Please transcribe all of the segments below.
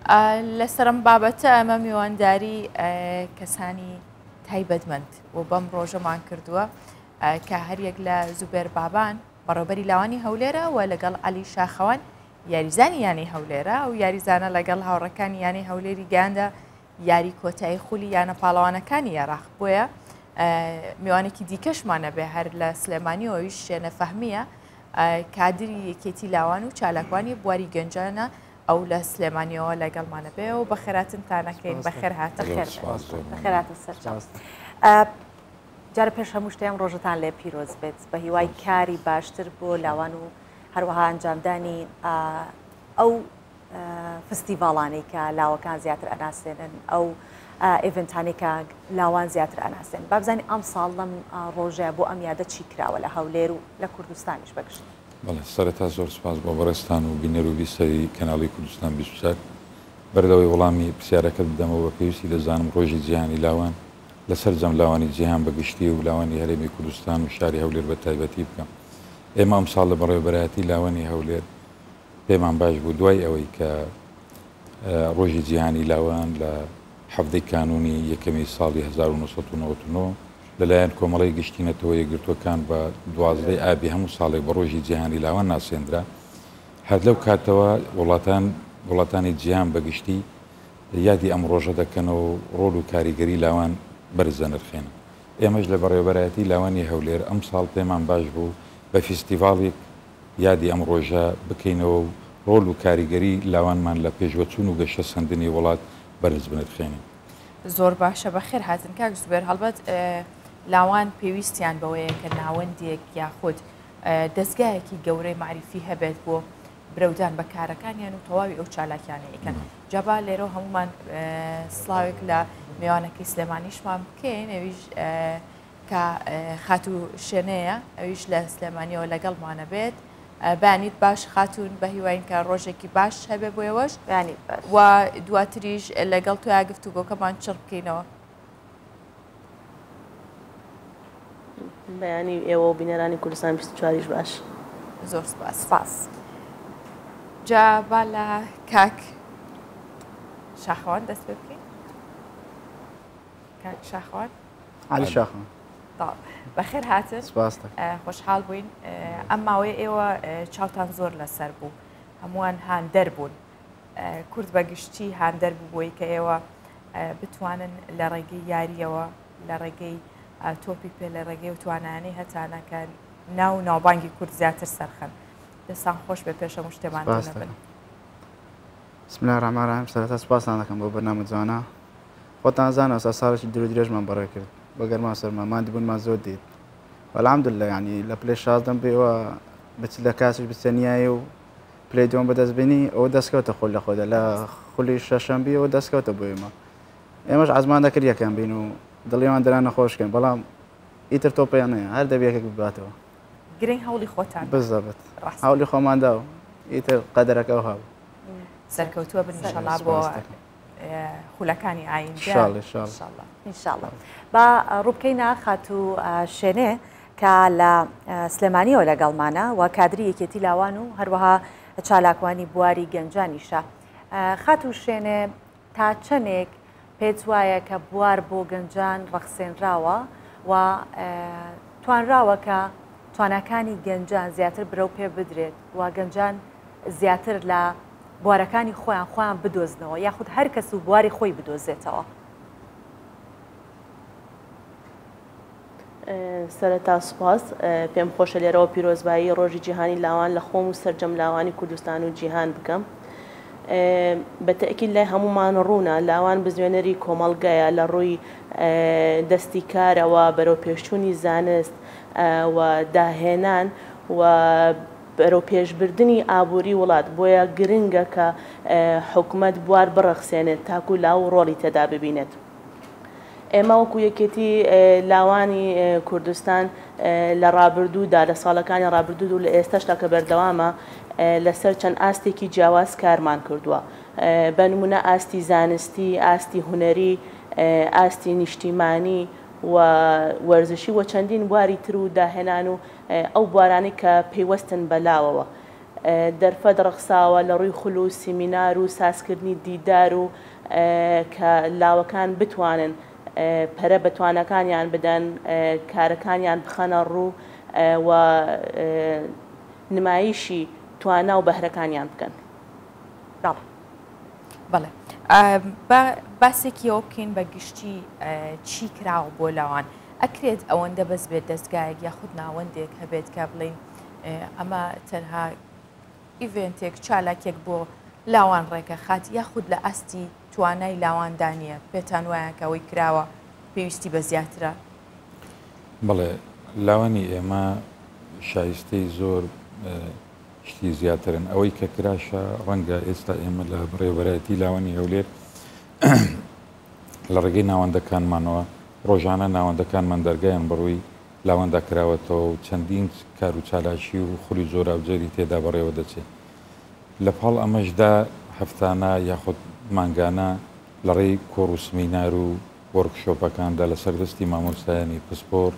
لەسەر ئەم بابەتە ئەمە میوانداری کەسانی تایبەتمەند و بەم ڕۆژەمان کردووە کە هەریەک لە زوبێر بابان بەڕێوبەری لاوانی هەولێرە و لەگەڵ عەلی شاخەوان یاریزانی یانەی هەولێرە ئەو یاریزانە لەگەڵ هاوڕەکانی یانەی هەولێری گەیاندە یاری کۆتایی خولی یانە پاڵەوانەکانی عێراق بۆیە میوانێکی دیکەشمانە بێ هەر لە سلێمانیەوەیش شێنە فەهمیە کادری یەکێتی لاوان و چالاکوانی بواری گەنجانە ئەو لە سلێمانیەوە لەگەڵمانە بێ و بەخێراتنتانەکەین بەخێر هاتن. بەخێراتن سەرچاو. جارە پێش هەموو شتێ ئەم ڕۆژەتان لێ پیرۆز بێت بە هیوای کاری باشتر بۆ لاوان و هەروەها ئەنجامدانی ئەو فستیڤاڵانەی کە لاوەکان زیاتر ئەناسێنن ئەو event انەی کە لاوان زیاتر ئەناسێن بابزانانی ئەم ساڵ لەم ڕۆژەیە بۆ ئەم یادە چی کراوە لە هەولێر و لە کوردستانیش بەگشتی. بەڵێ سەرەتا زۆر سوپاس بۆ بەڕێزتان و بینەر و بیسەری کەناڵی کوردستان 24. بەر لەوەی وەڵامی پرسیارەکەت بدەمەوە بە پێویستی دەزانم ڕۆژی جیهانی لاوان لە سەرجەم لاوانی جیهان بە گشتی و لاوانی هەرێمی کوردستان و شاری هەولێر بە تایبەتی بکەم. ئێمە ئەمساڵ لە بەڕێوەبەرایەتی لاوانی هەولێر پێمان باش بوو دوای ئەوەی کە ڕۆژی جیهانی لاوان لە حەڤدەی کانوونی یەکەمی ساڵی 1999 لەلایەن کۆمەڵەی گشتی نەتەوە یەکگرتووەکان بە دوازدەی ئابی هەموو ساڵێک بە ڕۆژی جیهانی لاوان ناسێندرا. هەر لەو کاتەوە وڵاتان وڵاتانی جیهان بە گشتی یادی ئەم ڕۆژە دەکەنەوە و ڕۆڵ و کاریگەری لاوان بەرز دەنرخێنن. ئێمەش لە بەڕێوەبەرایەتی لاوانی هەولێر ئەمساڵ پێمان باش بوو بە فیستیڤاڵیک یادی ئەم ڕۆژە بکەینەوە و ڕۆل و کاریگەری لاوانمان لە پێشوەچوون و گەشەسەندنی وڵات بەرز بنرخێنین. زۆر باشە بەخێر هاتن کاک زوبێر، هەڵبەت لاوان پێویستیان بەوەیە کە ناوەندێک یاخود دەزگایەکی گەورەی مەعریفی هەبێت بۆ برەودان بە کارەکانیان و تەواوی ئەو چالاکیانەی ئەیکەن. جا با لێرەوە هەموومان سڵاوێک لە مێوانەکەی سلێمانیشمان بکەین ئەویش کە خاتوو شێنەیە ئەویش لە سلێمانیەوە لەگەڵمانە بێت. بەیانیت باش خاتوون بە هیواین کە ڕۆژێکی باش هەبێ بۆ ئێوەش و دواتریش لەگەڵ تۆیا گفتوگۆکەمان چڕ بکەینەوە. بەیانی ئێوە و بینەرانی کوردستان 24یش باش. زۆر سپاس. سپاس. جا با لە کاک شاخەوان دەست پێ بکەین. کاک شاخەوان. عەلی شاخەوان. بەخێر هاتن. سپاس دەکەم. خۆشحاڵ بووین. ئەم ماوەیە ئێوە چاوتان زۆر لەسەر بوو. هەمووان هاندەر بوون. کورد بە گشتی هاندەر بوو بۆی کە ئێوە بتوانن لە ڕێگەی یارییەوە لە ڕێگەی تۆپی پێ لە ڕێگەی و توانایانەی هەتانە کە ناو و ناوبانگی کورد زیاتر سەرخەن. دەستان خۆش بێ پێش هەموو شتێ ماندوو نەبن. بسم الله الرحمن الرحیم سەرەتا سپاستان دەکەم بۆ بەرنامە جوانە. خۆتان زانن ئەوسا ساڵێکی دوور و درێژمان بەڕێ کرد بە گەرما و سەرما ماندبوونمان زۆر دیت الحمدلله یعنی لە پلەی شازدەم بێوە بچ لە کاسیش بچە نیایە و پلەی دووەم بەدەست بێنی ئەوە دەستکەوتە خۆ لە خۆدا لە خولی شەشەم بی ئەوە دەستکەوتە بۆ ئێمە ئێمەش عەزمان دەکرد یەکەم بین و دڵیمان درا نەخۆشکەین بەڵام ئیتر تۆپیان هەیە هەر دەبێ یەکێک بباتەوە. گرنگ هەوڵی خۆتان بزەبت هەوڵی خۆمان دا و ئیتر قەدەرەکە ئەوها بوو. سەرکەوتووە بن ئینشەڵا بۆ خولەکانی ئایندە ئینشاڵڵا با ڕووبکەینە خاتوو شێنێ کە لە سلێمانیەوە لەگەڵمانە و کادری یەکێتی لاوان و هەروەها چالاکوانی بواری گەنجانیشە خاتوو شێنێ تا چەندێک پێت وایە کە بوار بۆ گەنجان ڕەخسێنراوە و توانراوە کە تواناکانی گەنجان زیاتر برەو پێ بدرێت و گەنجان زیاتر لە بوارەکانی خۆیان خۆیان بدۆزنەوە یاخود هەر کەس و بواری خۆی بدۆزێتەوە؟ سەرەتا سوپاس، پێم خۆشە لێرەوە پیرۆزبایی ڕۆژی جیهانی لاوان لە خۆم و سەرجەم لاوانی کوردستان و جیهان بکەم. بە تەئکید لای هەموومان ڕوونە لاوان بزوێنەری کۆمەڵگەیە لە ڕووی دەستی کارەوە، بەرەوپێشچوونی زانست و داهێنان و بەرەوپێشبردنی ئابووری وڵات، بۆیە گرنگە کە حکومەت بوار بڕەخسێنێت تاکو لاو ڕۆڵی تێدا ببینێت. ئێمە وەکو یەکێتی لاوانی کوردستان لە ڕابردوودا، لە ساڵەکانی ڕابردوو و لە ئێستاشدا کە بەردەوامە، لەسەر چەند ئاستێکی جیاواز کارمان کردووە. بە نموونە ئاستی زانستی، ئاستی هونەری، ئاستی نیشتیمانی و وەرزشی و چەندین بواری تر و داهێنان و ئەو بوارانەی کە پەیوەستن بە لاوەوە. دەرفەت ڕەخساوە لە ڕووی خول و سیمینار و سازکردنی دیدار و کە لاوەکان بتوانن پەرە بە تواناکانیان بدەن، کارەکانیان بخەنە ڕوو و نمایشی توانا و بەهرەکانیان بکەن. بەڵێ. بەڵێ. با باسێکی ئەوە بکەین بە گشتی چی کراوە بۆ لاوان؟ ئەکرێت ئەوەندە بەس بێت دەستگایەک یاخود ناوەندێک هەبێت کە بڵین ئەمە تەنها ئیڤێنتێک چالاکێک بۆ لاوان ڕێکەخات یاخود لە ئاستی توانای لاواندا نییە پێتان وایە کە ئەوەی کراوە پێویستی بە زیاترە؟ بەڵێ لاوانی ئێمە شایستەی زۆر شتی زیاترن ئەوەی کە کراشە ڕەنگە ئێستا ئێمە لە بەڕێوەبەرایەتی لاوانی هەولێر لە ڕێگەی ناوەندەکانمانەوە ڕۆژانە ناوەندەکانمان دەرگایان بەڕووی لاواندا کراوەتەوە و چەندین کار و چالاکی و خولی جۆراوجۆری تێدا بەڕێوە دەچێت. لە پاڵ ئەمەشدا هەفتانە یاخود مانگانە لە ڕێی کۆڕ و سمینار و وۆرکشۆپەکاندا لەسەر دەستی مامۆستایانی پسپۆڕ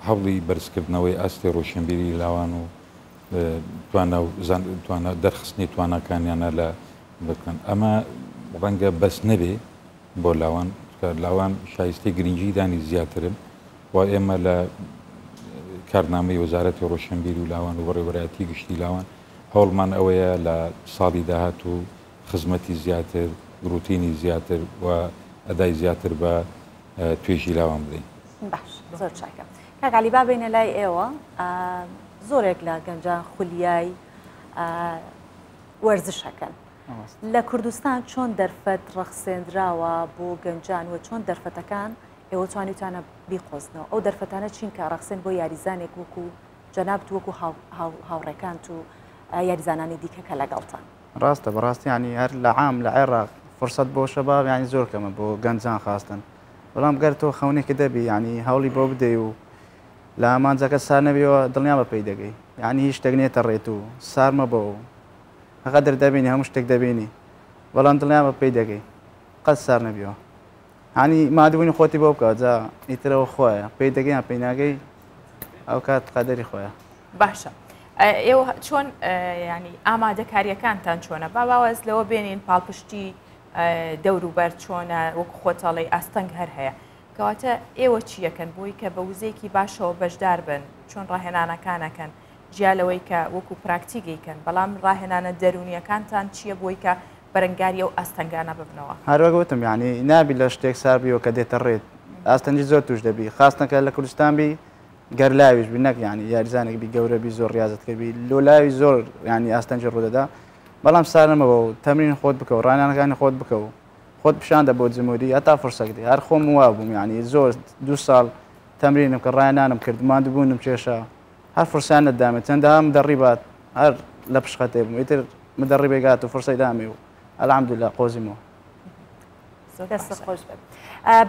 هەوڵی بەرزکردنەوەی ئاستی ڕۆشنبیری لاوان و توانا و توانا دەرخستنی تواناکانیانە لە بکەن. ئەمە ڕەنگە بەس نەبێ بۆ لاوان، چونکە لاوان شایستەی گرنگیدانی زیاترن و ئێمە لە کارنامەی وەزارەتی ڕۆشنبیری و لاوان و بەڕێوەبەرایەتی گشتی لاوان هەوڵمان ئەوەیە لە ساڵی داهاتوو خزمەتی زیاتر، ڕوتینی زیاتر و ئەدای زیاتر بە توێژی لاوان بدەین. باش زۆر چاکە کاک عەلی با بێینە لای ئێوە زۆرێک لە گەنجان خولیای وەرزشەکەن لە کوردستان چۆن دەرفەت ڕەخسێنراوە بۆ گەنجان و چۆن دەرفەتەکان ئێوە توانیوتانە بیقۆزنەوە ئەو دەرفەتانە چین کە ڕەخسێن بۆ یاریزانێک وەکو جەنابت وەکو هاوڕێکانت و یاریزانانی دیکە کە لەگەڵتان؟ ڕاستە بەڕاستی یانی هەر لە عام لە عێراق فرسەت بۆ شەباب یانی زۆر کەمە بۆ گەنجان خاستن بەڵام گەر تۆ خەونێکی دەبی یانی هەوڵی بۆ بدەی و لە ئامانجەکە سار نەبیەوە دڵنیا بە پێی دەگەی یانی هیچ شتێک نێتە ڕێت و سار مەبە و غەدر دەبینی هەموو شتێک دەبینی بەڵام دڵنیا بە پێی دەگەی قەت سار نەبیەوە هانی مادبوونی خۆتی بۆ بکە جا ئیترەوە خۆیە پێی دەگەی یان پێی ناگەی ئەو کات قەدەری خۆیە. باشە ئێوە چۆن ینی ئامادەکاریەکانتان چۆنە با باواز لەوە بێنین پاڵپشتی دەوروبەر چۆنە وەک خۆتەڵی ئاستەنگ هەر هەیە کەواتە ئێوە چیەکەن بۆی کە بە وزەیەکی باشەوە بەشدار بن چۆن ڕاهێنانەکانەکەن جیا لەوەی کە وەکو پراکتیک ئەیکەن، بەڵام ڕاهێنانە دەروونییەکانتان چییە بۆی کە بەرەنگاری ئەو ئاستەنگانە ببنەوە؟ هەر وەک وتم یانی نابی لە شتێک سار بیەوە کە دێتە ڕێت ئاستەنگی زۆر توش دەبی خاستن کە لە کوردستان بی گەر لاویش بی نەک یانی یاریزانێک بی گەورە بی زۆر ڕیازت کرد بی لۆ لاوی زۆر یانی ئاستەنگی ڕوودەدا بەڵام سار نەمەوە و تەمرین خۆت بکە و ڕانانەکانی خۆت بکە و خۆت پیشان دە بۆ جمهوری هەتا فرسەک دی هەر خۆم وا بووم یانی زۆر دوو ساڵ تەمرینم کرد ڕاهێنانم کرد ماندووبوونم کێشا هەر فرسەیان نەدامێ چەندەها مدەڕیبات هەر لە پشقەتێ بووم ئیتر مدەڕیبێک هات و فرسەی دامێ و الحمدللە قۆزیمەوە. دەست خۆش بێت.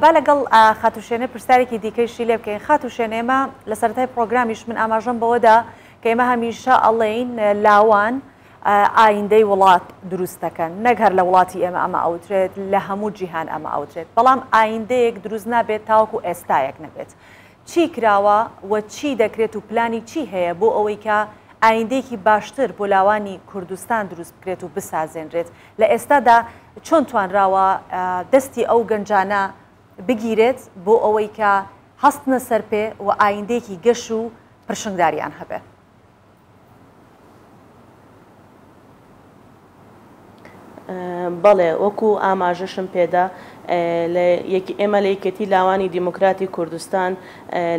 با لەگەڵ خاتوشێنێ پرسیارێکی دیکەیشی لێ بکەین خاتوشێن ئێمە لە سەرەتای پرۆگرامیش من ئاماژەم بەوەدا کە ئێمە هەمیشە ئەڵێین لاوان ئایندەی وڵات دروست دەکەن نەک هەر لە وڵاتی ئێمە ئەمە ئەوترێت لە هەموو جیهان ئەمە ئەوترێت بەڵام ئایندەیەک دروست نابێت تاوەکو ئێستایەک نەبێت چی کراوە و چی دەکرێت و پلانی چی هەیە بۆ ئەوەی کە ئایندەیەکی باشتر بۆ لاوانی کوردستان دروست بکرێت و بسازێنرێت؟ لە ئێستادا چۆن توانراوە دەستی ئەو گەنجانە بگیرێت بۆ ئەوەی کە هەستنە سەر پێ و ئایندەیەکی گەش و پرشنگداریان هەبێ؟ بەڵێ وەکو ئاماژەشم پێدا ئێمە لە یەکێتی لاوانی دیموکراتی کوردستان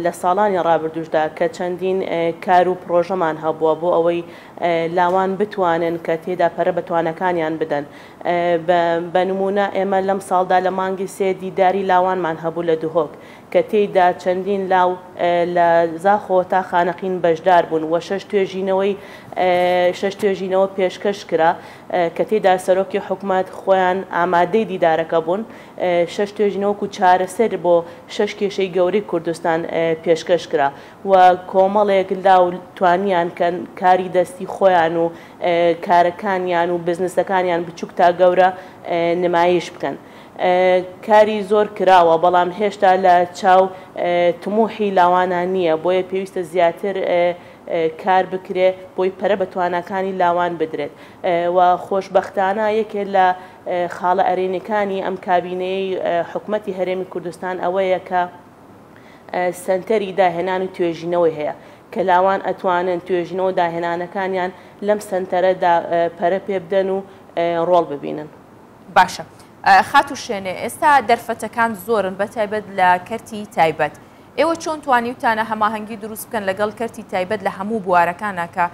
لە ساڵانی ڕابردووشدا کە چەندین کار و پڕۆژەمان هەبووە بۆ ئەوەی لاوان بتوانن کە تێدا پەرە بە توانەکانیان بدەن بە نمونە ئێمە لەم ساڵدا لە مانگی سێ دیداری لاوانمان هەبوو لە دهۆک کە تێیدا چەندین لاو لە زاخۆ تا خانەقین بەشدار بوون و شەش توێژینەوەی شەش توێژینەوە پێشکەش کرا کە تێیدا سەرۆکی حکومەت خۆیان ئامادەی دیدارەکە بوون شەش توێژینەوە وەکو چارەسەر بۆ شەش کێشەی گەورەی کوردستان پێشکەش کرا و کۆمەڵێک لاو توانیان کە کاری دەستی خۆیان و کارەکانیان و بزنسەکانیان بچوک تا گەورە نمایش بکەن. کاری زۆر کراوە، بەڵام هێشتا لە چاو تموحی لاوانا نییە، بۆیە پێویستە زیاتر کار بکرێ بۆی پەرە بە تواناکانی لاوان بدرێت و خۆشبەختانە یەکێ لە خاڵە ئەرێنیەکانی ئەم کابینەیەی حکومەتی هەرێمی کوردستان ئەوەیە کە سەنتەری داهێنان و توێژینەوەی هەیە کە لاوان ئەتوانن توێژینەوە و داهێنانەکانیان لەم سەنتەرەدا پەرە پێ بدەن و ڕۆڵ ببینن. باشە خاتوو شێنێ ئێستا دەرفەتەکان زۆرن بە تایبەت لە کەرتی تایبەت ئێوە چۆن توانیوتانە هەماهەنگی دروست بکەن لەگەڵ کەرتی تایبەت لە هەموو بوارەکانە کە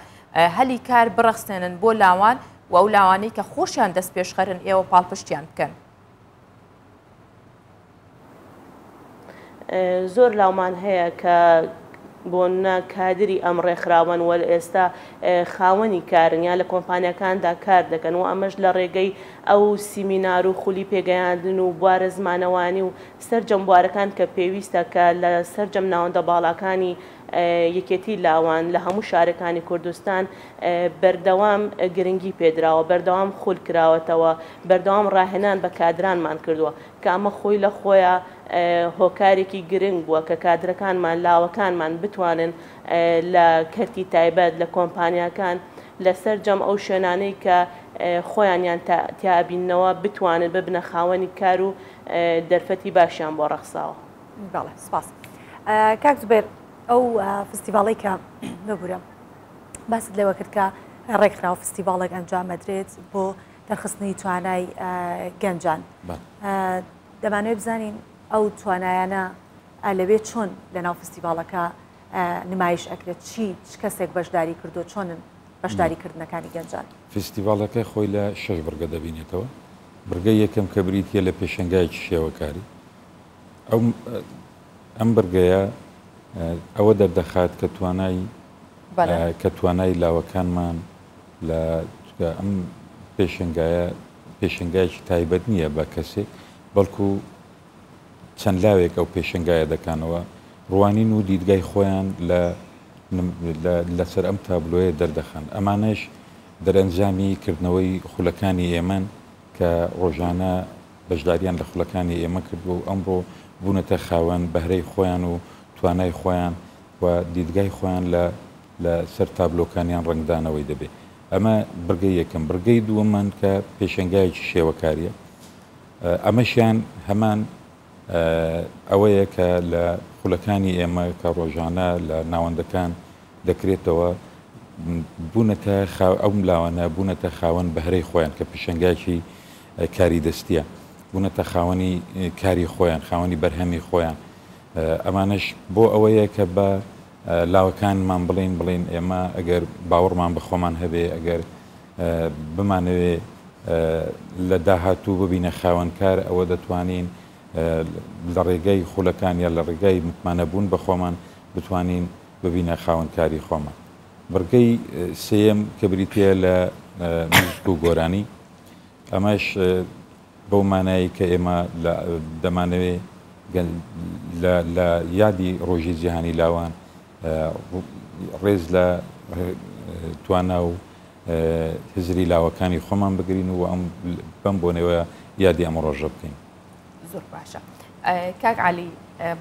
هەلی کار بڕەخسێنن بۆ لاوان و ئەو لاوانەی کە خۆشیان دەست پێشخەرن ئێوە پاڵپشتیان بکەن؟ زۆر لاومان هەیە کە بۆنە کادری ئەم ڕێکخراوەن وە ئێستا خاوەنی کارن یان لە کۆمپانیاکاندا کار دەکەن و ئەمەش لە ڕێگەی ئەو سیمینار و خولی پێگەیاندن و بوارە زمانەوانی و سەرجەم بوارەکان کە پێویستە کە لە سەرجەم ناوەندە باڵاکانی یەکێتی لاوان لە هەموو شارەکانی کوردستان بەردەوام گرنگی پێدراوە، بەردەوام خول کراوەتەوە، بەردەوام ڕاهێنان بە کادرانمان کردووە، کە ئەمە خۆی لە خۆیا هۆکارێکی گرنگ بووە کە کادرەکانمان، لاوەکانمان بتوانن لە کەرتی تایبەت، لە کۆمپانیاکان، لە سەرجەم ئەو شوێنانەی کە خۆیانیان تیا ئەبیننەوە بتوانن ببنە خاوەنی کار و دەرفەتی باشیان بۆ ڕەخساوە. بەڵێ سپاس. کاک زوبێر ئەو فستیڤاڵەی کە ببورە باست لەوە کرد کە ڕێکخراوە فستیڤاڵێک ئەنجام ئەدرێت بۆ دەرخستنی توانای گەنجان دەمانەوێت بزانین ئەو توانایانە لەوێ چۆن لەناو فستیڤاڵەکە نمایش ئەکرێت چی چ کەسێک بەشداری کردو چۆنن بەشداری کردنەکانی گەنجان؟ فستیڤاڵەکە خۆی لە شەش بڕگە دەبینێتەوە بڕگەی یەکەم کە بریتیە لە پێشەنگایەکی شێوەکاری ئەو ئەم بڕگەیە ئەوە دەردەخات کە توانای کە توانای لاوەکانمان لە ئەم پێشنگایە پێشنگایەکی تایبەت نییە بە کەسێک بەڵکو چەند لاوێک ئەو پێشنگایە دەکانەوە ڕوانین و دیدگای خۆیان لە لەسەر ئەم تابلۆیە دەردەخەن ئەمانەش دەرەنجامی کردنەوەی خولەکانی ئێمەن کە ڕۆژانە بەشداریان لە خولەکانی ئێمە کردووە و ئەمڕۆ بوونەتە خاوەن بەهرەی خۆیان و توانای خۆیان و دیدگای خۆیان لە لە سەر تابلۆکانیان ڕەنگدانەوەی دەبێ. ئەمە بڕگەی یەکەم. بڕگەی دووەممان کە پێشەنگایەکی شێوەکارییە. ئەمەشیان هەمان ئەوەیە کە لە خولەکانی ئێمە کە ڕۆژانە لە ناوەندەکان دەکرێتەوە بوونەتە ئەو لاوانە بوونەتە خاوەن بەهرەی خۆیان کە پیشەنگایەکی کاری دەستیە بوونەتە خاوەنی کاری خۆیان خاوەنی بەرهەمی خۆیان ئەمانەش بۆ ئەوەیە کە بە لاوەکانمان بڵین بڵین ئێمە ئەگەر باوەڕمان بە خۆمان هەبێ ئەگەر بمانەوێ لە داهاتوو ببینە خاوەنکار ئەوە دەتوانین لە ڕێگەی خولەکان یا لە ڕێگای متمانەبوون بە خۆمان بتوانین ببینە خاوەن کاری خۆمان. بڕگەی سێیەم کە بریتییە لە موزیک و گۆرانی، ئەمەش بەو مانایەی کە ئێمە دەمانەوێ لە یادی ڕۆژی جیهانی لاوان ڕێز لە توانا و هزری لاوەکانی خۆمان بگرین و ئەم بەم بۆنەوە یادی ئەم ڕۆژە بکەین. زۆر باشە کاک عەلی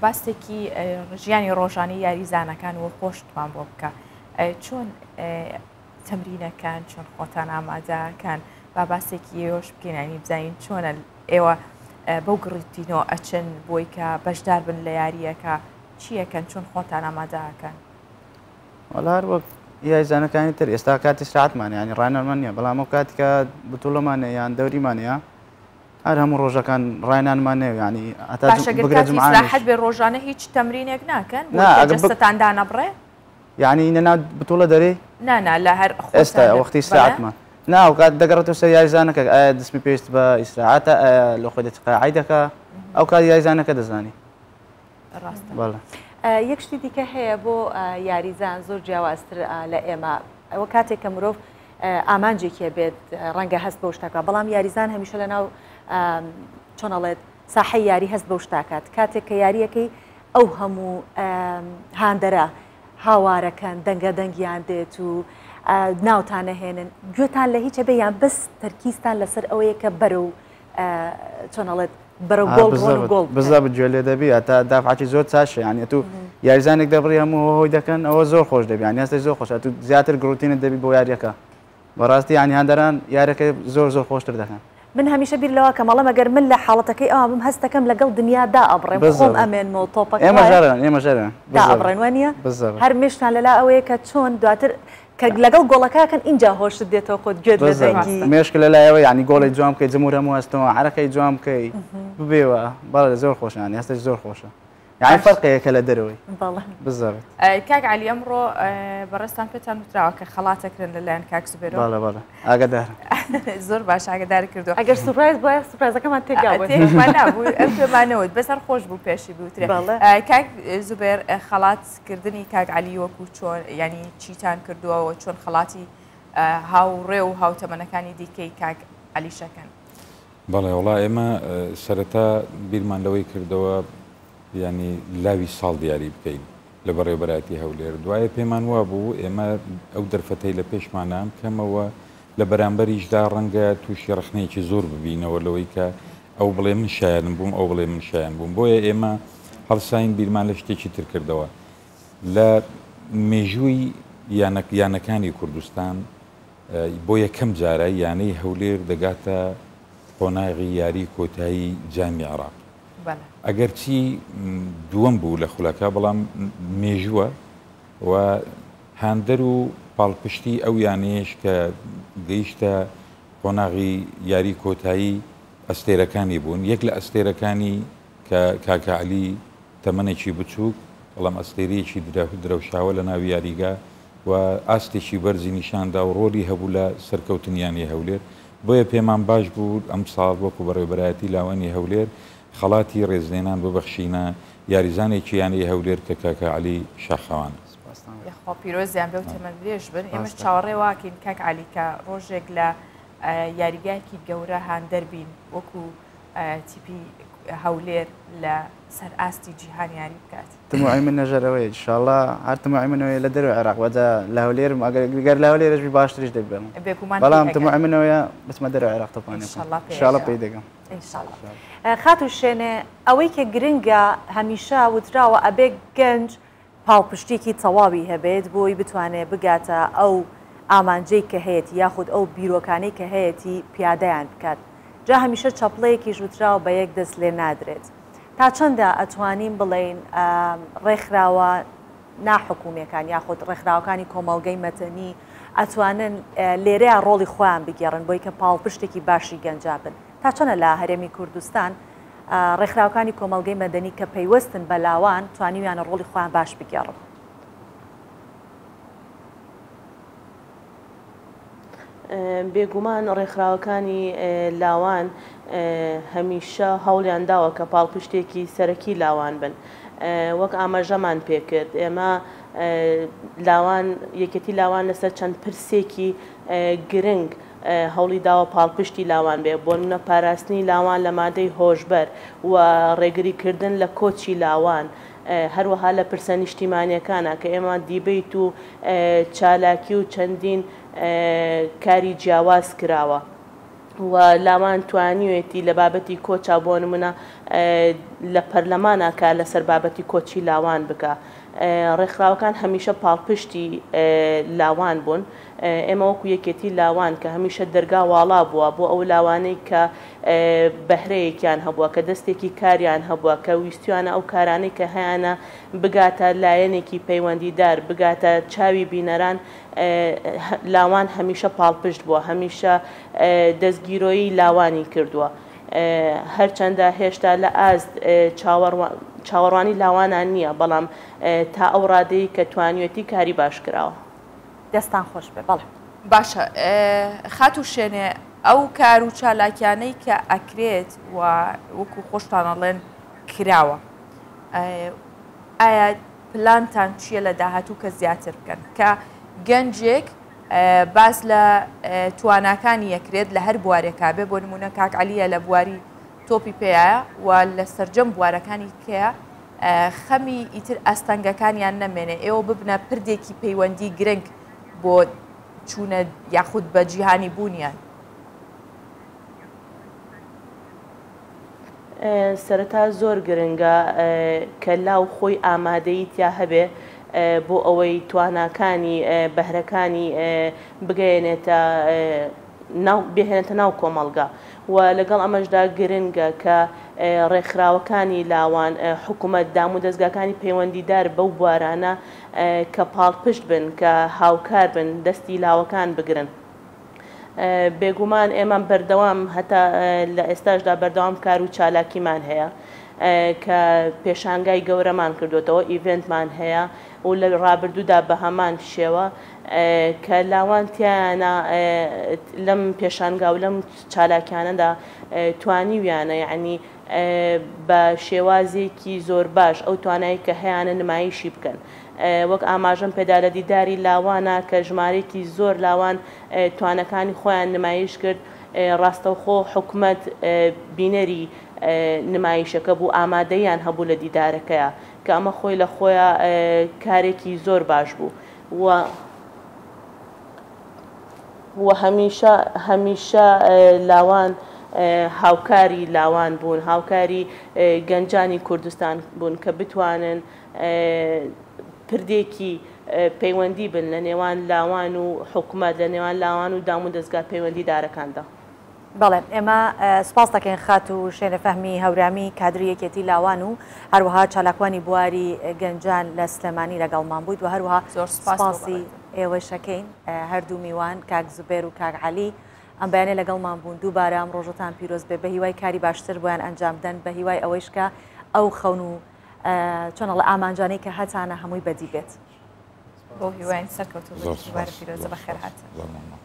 باسێکی ژیانی ڕۆژانی یاریزانەکان و خۆشتمان بۆ بکە چۆن تەمرینەکان چۆن خۆتان ئامادەکان با باسێکی ئێوەش بکەینانی بزانین چۆنە ئێوە بەو گڕیتینەوە ئەچن بۆی کە بەشدار بن لە یاریەکە چیەکەن چۆن خۆتان ئامادەکەن وەڵا هەر وەک یاریزانەکانی تر ئێستا کاتی ساعتمان ینی ڕانەرمان نییە بەڵام ئەو کاتیکە بتوڵەمان یان دەوریمان هەیە هەر هەموو ڕۆژەکان ڕاهێنانمان نەیە یانی هەتا باشە گەر بگرە کاتی جومعانیش. ئیسراحەت بێ ڕۆژانە هیچ تەمرینێک ناکەن بۆ نا کە ئەگەر بک جەستەتان دانەبڕێ؟ یانی لەناو بتوڵە دەرێی؟ نا نا لە هەر ئێستا خۆتان لە وەختی بەڵێ؟ ئیسراحەتمان نا ئەو کات دەگەڕێتەوە سەر یاریزانەکە ئایا جسمی پێویست بە ئیسراحەتە ئایا لە خۆی دەچ قاعەی دەکا ئەو کات یاریزانەکە دەزانی. ڕاستە. بەڵێ. یەک شتی دیکە هەیە بۆ یاریزان زۆر جیاوازتر لە ئێمە ئەوە کاتێک کە مرۆڤ ئامانجێکی هەبێت ڕەنگە هەست بەو شتە بکات بەڵام یاریزان هەمیشە لەناو چۆن ئەڵێت ساحەی یاری هەست بەو شتاکات کاتێک کە یاریەکەی ئەو هەموو هاندەرە هاوارەکەن دەنگە دەنگیان دێت و ناوتان نەهێنن گوێتان لە هیچ هەبێ یان بەس تەرکیزتان لەسەر ئەوەیە کە بەرەو چۆن ئەڵێت بەرەو گۆڵ بڕۆن و گۆڵ بکەن. بالضبط گوێ لێ دەبی هەتا دافعەکی زۆر چاشە یانی ئەتوو یاریزانێک دەبڕی هەموو هۆی دەکەن ئەوە زۆر خۆش دەبی یانی هەستێک زۆر خۆشە ئەتوو زیاتر گڕوتینت دەبی بۆ یاریەکە بەڕاستی یانی هاندەران یاریەکە زۆر زۆر خۆشتر دەکەن. من هەمیشە بیر لەوە کەم ئەڵێم ئەگەر من لە حاڵەتەکەی ئەوان بم هەست دەکەم لەگەڵ دنیا دائەبڕێم خۆم ئەمێنمەوە تۆپەکە ئێمە ژەرن ئێمە ژەرن دائەبڕێن وانیە؟ هەر مێشتان لەلا ئەوەیە کە چۆن دواتر کە لەگەڵ گۆڵەکە کەن ئینجا هۆشت دێتەوە خۆت گوێت لە دەنگی مێشک لەلایەوە یعنی گۆڵی جوان بکەی جمهور هەموو هەستەوە عەرەقەی جوان بکەی ببێوە بەڵێ زۆر خۆشە یعنی هەستێک زۆر خۆشە یعنی فەرقەیە کە لە دەرەوەی بەڵێ بالضبط کاک عەلی ئەمڕۆ بەڕێزتان پێتان وتراوە کە خەڵاتەکرن لەلایەن کاک زوبێرەوە بەڵێ بەڵێ ئاگادارم زۆر باش ئاگادار کردو ئەگەر surprise بوایە surprise ەکەمان تێکدا بوو تێکمان نابوو ئەم پێمانەوت بەس هەر خۆش بوو پێشی بوترێ کاک زوبێر خەڵات کردنی کاک عەلی وەکو چۆن یانی چیتان کردووە و چۆن خەڵاتی هاوڕێ و هاوتەمەنەکانی دیکەی کاک عەلی شەکەن؟ بەڵێ وەڵا ئێمە سەرەتا بیرمان لەوەی کردەوە یانی لاوی ساڵ دیاری بکەین لە بەڕێوەبەرایەتی هەولێر دوایە پێمان وابوو ئێمە ئەو دەرفەتەی لە پێشمانە ئەم کەمەوە لە بەرامبەریشدا ڕەنگە تووشی ڕەخنەیەکی زۆر ببینەوە لەوەی کە ئەو بڵێ من شایەنم بووم، ئەو بڵێ من شایەن بووم. بۆیە ئێمە هەڵساین بیرمان لە شتێکی تر کردەوە. لە مێژووی یانەکانی کوردستان بۆ یەکەم جارە یانەی هەولێر دەگاتە قۆناغی یاری کۆتایی جامی عێراق. ئەگەرچی دووەم بوو لە خولەکە، بەڵام مێژووە و هاندەر و پاڵپشتی ئەو یانەیەش کە گەیشتە قۆناغی یاری کۆتایی ئەستێرەکانی بوون، یەک لە ئەستێرەکانی کە کاکە عەلی تەمەنێکی بچووک بەڵام ئەستێرەیەکی درەوشاوە لە ناو یاریگا و ئاستێکی بەرزی نیشاندا و ڕۆلی هەبوو لە سەرکەوتنی یانەی هەولێر، بۆیە پێمان باش بوو ئەمساڵ وەکو بەڕێوەبەرایەتی لاوانی هەولێر خەڵاتی ڕێزلێنان ببەخشینە یاریزانێکی یانەی هەولێر کە کاکە عەلی شاخەوانە. یاخوا پیرۆزیان بێ و تەمەن درێژ بن ئێمەش چاوەڕێ واکەین کاک عەلی کە ڕۆژێک لە یاریگایەکی گەورە هاندەر بین وەکو تیپی هەولێر لە سەر ئاستی جیهان یاری بکات. تموعی من نەژەرەوەیە ئینشاڵڵا هەر تموعی من ئەوەیە لە دەرەوەی عێراق وەجا لە هەولێرم ئەگەر گەر لە هەولێرش بی باشتریش دەبی بەڵام بێگومان بەڵام تموعی من ئەوەیە بچمە دەرەوەی عێراق تۆپانێ بکەم ئینشاڵڵا پێی دەگەم. ئینشاڵڵا. خاتوو شێنێ ئەوەی کە گرنگە هەمیشە وتراوە ئەبێ گەنج پاڵپشتیەکی تەواوی هەبێت بۆی بتوانێت بگاتە ئەو ئامانجەی کە هەیەتی یاخود ئەو بیرۆکانەی کە هەیەتی پیادەیان بکات جا هەمیشە چەپڵەیەکیش وتراوە بە یەک دەست لێ نادرێت تا چەندە ئەتوانین بڵێین ڕێکخراوە ناحکومیەکان یاخود ڕێکخراوەکانی کۆمەڵگەی مەدەنی ئەتوانن لێرەیا ڕۆڵی خۆیان بگێڕن بۆی کە پاڵپشتێکی باشی گەنجا بن تا چەنە لە هەرێمی کوردستان ڕێکخراوەکانی کۆمەڵگەی مەدەنی کە پەیوەستن بە لاوان توانیویانە ڕۆڵی خۆیان باش بگێڕن؟ بێگومان ڕێکخراوەکانی لاوان هەمیشە هەوڵیان داوە کە پاڵپشتێکی سەرەکی لاوان بن. وەک ئاماژەمان پێکرد ئێمە لاوان یەکێتی لاوان لەسەر چەند پرسێکی گرنگ هەوڵی داوە پاڵپشتی لاوان بێ، بۆنمونە پاراستنی لاوان لە مادەی هۆشبەر و ڕێگری کردن لە کۆچی لاوان، هەروەها لە پرسە نیشتیمانیەکانا کە ئێمە دیبەیت و چالاکی و چەندین کاری جیاواز کراوە و لاوان توانیوێتی لە بابەتی کۆچا بۆ نمونە لە پەرلەمانا کار لەسەر بابەتی کۆچی لاوان بکا. ڕێکخراوەکان هەمیشە پاڵپشتی لاوان بوون. ئێمە وەکو یەکێتی لاوان کە هەمیشە دەرگا واڵا بووە بۆ ئەو لاوانەی کە بەهرەیەکیان هەبووە، کە دەستێکی کاریان هەبووە، کە ویستویانە ئەو کارانەی کە هەیانە بگاتە لایەنێکی پەیوەندیدار، بگاتە چاوی بینەران، لاوان هەمیشە پاڵپشت بووە، هەمیشە دەستگیرۆیی لاوانی کردووە. هەرچەندە هێشتا لە ئاست چاوەڕوانی لاوانان نییە، بەڵام تا ئەو ڕادەی کە توانیوێتی کاری باش کراوە. دەستان خۆش بێ بەڵێ. باشە خاتوو شێنێ ئەو کار و چالاکیانەی کە ئەکرێت و وەکو خۆشتان ئەڵێن کراوە ئایا پلانتان چییە لە داهاتوو کە زیاتر بکەن کە گەنجێک باس لە تواناکانی یەکرێت لە هەر بوارێکا بێ بۆ نمونە کاک عەلیە لە بواری تۆپی پێیە و لە سەرجەم بوارەکانی کەیە خەمی ئیتر ئاستەنگەکانیان نەمێنێ، ئێوە ببنە پردێکی پەیوەندی گرنگ بۆ چوونە یاخود بە جیهانی بوونیان. سەرەتا زۆر گرنگە کە لاو خۆی ئامادەیی تیا هەبێ بۆ ئەوەی تواناکانی بەهرەکانی بگەیەنێتە ناو بهێنێتە ناو کۆمەڵگا و لەگەڵ ئەمەشدا گرنگە کە ڕێکخراوەکانی لاوان حکوومەت دام و دەزگاکانی پەیوەندیدار بەو بوارانە کە پاڵپشت بن کە هاوکار بن دەستی لاوەکان بگرن. بێگومان ئێمە بەردەوام هەتا لە ئێستاشدا بەردەوام کار و چالاکیمان هەیە کە پێشانگای گەورەمان کردوێتەوە ئیڤنتمان هەیە و لە ڕابردوودا بە هەمان شێوە کە لاوان تیایانە لەم پێشانگا و لەم چالاکیانەدا توانیویانە یعنی بە شێوازێکی زۆر باش ئەو توانایی کە هەیانە نمایشی بکەن. وەک ئاماژەم پێدا لە دیداری لاوانە کە ژمارەیەکی زۆر لاوان توانەکانی خۆیان نمایش کرد، ڕاستەوخۆ حکومەت بینەری نمایشەکە بوو، ئامادەییان هەبوو لە دیدارەکەیا، کە ئەمە خۆی لە خۆیا کارێکی زۆر باش بوو و و هەمیشە هەمیشە لاوان هاوکاری لاوان بوون، هاوکاری گەنجانی کوردستان بوون کە بتوانن پردێکی پەیوەندی بن لە نێوان لاوان و حکومەت، لە نێوان لاوان و دامودەزگا پەیوەندیدارەکاندا. بەڵێ ئێمە سوپاس دەکەین خاتوو شێنە فەهمی هەورامی کادری یەکێتی لاوان و هەروەها چالاکوانی بواری گەنجان لە سلێمانی لەگەڵمان بوویت و هەروەها زۆر سوپاس بۆ سوپاسی بەڕێزت. ئێوەش ئەکەین هەردوو میوان کاک زوبێر و کاک عەلی ئەم بەیانە لەگەڵمان بوون دووبارە ئەم ڕۆژەتان پیرۆز بێ بە هیوای کاری باشتر بۆیان ئەنجام بدەن بە هیوای ئەوەیش کە ئەو خەون و چۆن ئەڵێ ئامانجانەی کە هەتانە هەمووی بەدی بێت. بەو هیواین سەرکەوتوو زۆر بن. دووبارە سوپاس پیرۆزە زۆر بەخێر سوپاس هاتن. زۆر مەمنون.